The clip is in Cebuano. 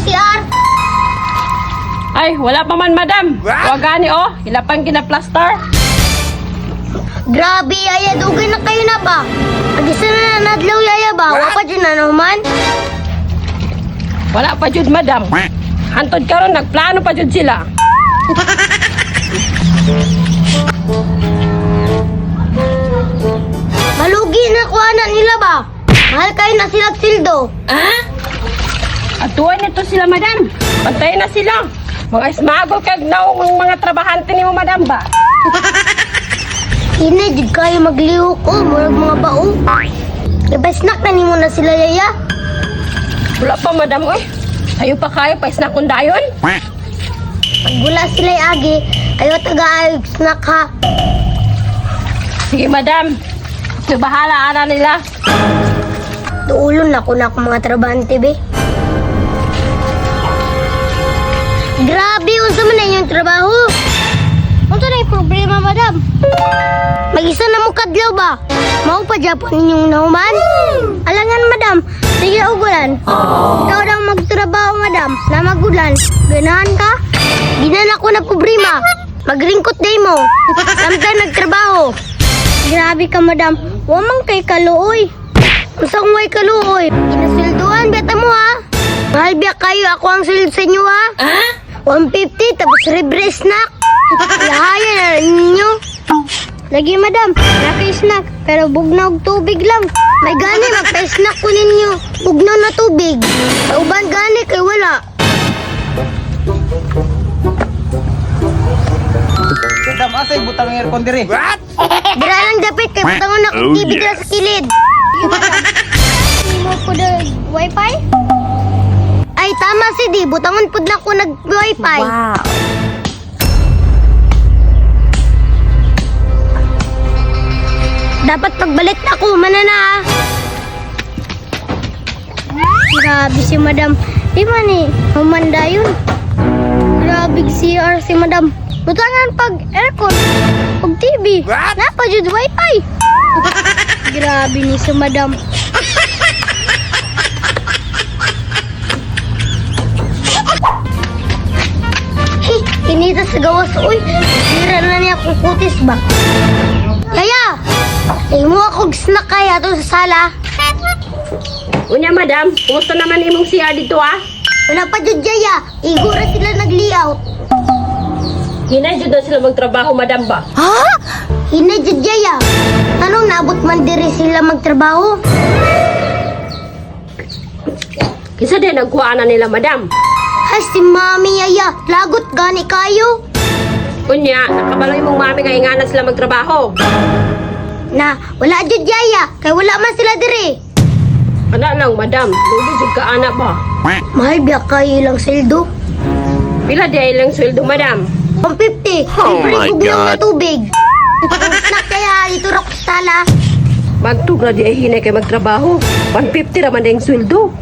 CR? Ay, wala pa man, madam. Wa gani oh, ila pang gina-plaster. Grabe, Yaya. Dugay na kayo na ba? Pag-isa na nadlaw, Yaya ba? Wa pa dyan na naman. Wala pa jud, madam. Hantod karon nagplano pa jud sila. Malugi na kuha na nila ba? Mahal kayo na sila sildo. Atuan nito sila, madam. Pantay na sila. Mga smuggle kag naong ang mga trabahante nimo, madam ba? Hinay, jud kayo maglihok ko. Murag mga bao. Iba-snack na nimo na sila, Yaya. Wala pa, madam, oy. Sayo pa kayo pa snack kung dayon. Pag wala sila agi, kayo taga-ayog snack ha. Sige, madam. Ito bahala ana nila. Duulon na ko na akong mga trabahante, be. Grabe, unsa man na inyong trabaho? Unsa na yung problema, madam? Mag-isa na mo kadlaw ba? Mao pa Japon inyong nahuman? Alangan, madam. Sige, ugulan. Ikaw daw magtrabaho, madam. Na magulan. Ganahan ka? Ginan ako na problema. Magringkot day mo. Samtang nagtrabaho. Grabe ka, madam. Wa man kay kaluoy. Usang way kaluoy. Kinasweldohan, beta mo ha. Mahal biya kayo. Ako ang sweldo sa inyo ha. 150 tapos libre snack. Lahaya na ninyo. Lagi madam, naka-snack pero bugnaw og tubig lang. May gani magpa-snack ko ninyo. Bugnaw na tubig. Sa uban gani kay wala. Madam, asay butang ang aircon diri. Dira lang dapit kay butangon na Oh, TV dira yes. sa kilid. Mo po wifi? Ay tama si Di, butangon pud na ko nag wifi. Wow. Dapat pagbalik na ako, manana ha. Grabe si madam. Di man eh, humanda yun. Grabe CR si madam. Butangan pag aircon, pag TV, napa jud wifi. Grabe ni si madam. Hey, inita sa gawas, uy. Sira na niya akong kutis ba? Yaya! Mo akong snack kaya to sa sala. Unya, madam, kumusta naman imong CR dito ah? Wala pa jud Yaya. Igo ra sila nag-layout. Hinay jud na sila magtrabaho, madam ba? Ha? Hinay jud Yaya. Anong naabot man diri sila magtrabaho? Kinsa din nagkuha na nila, madam? Ay, si Mami Yaya. Lagot gani kayo. Unya, nakabalo imong mami nga ingana sila magtrabaho. Na, wala jud Yaya. Kay wala man sila diri. Ana lang, madam. Lugi jud ka ana ba? Mahal biya kayo ilang sweldo? Pila di ay ilang sweldo, madam? 150. Oh Libre my bugnaw na God. tubig. Snack kaya dito ra ko sa sala. Magtug na di ay hinay kay magtrabaho. 150 ra man ang sweldo.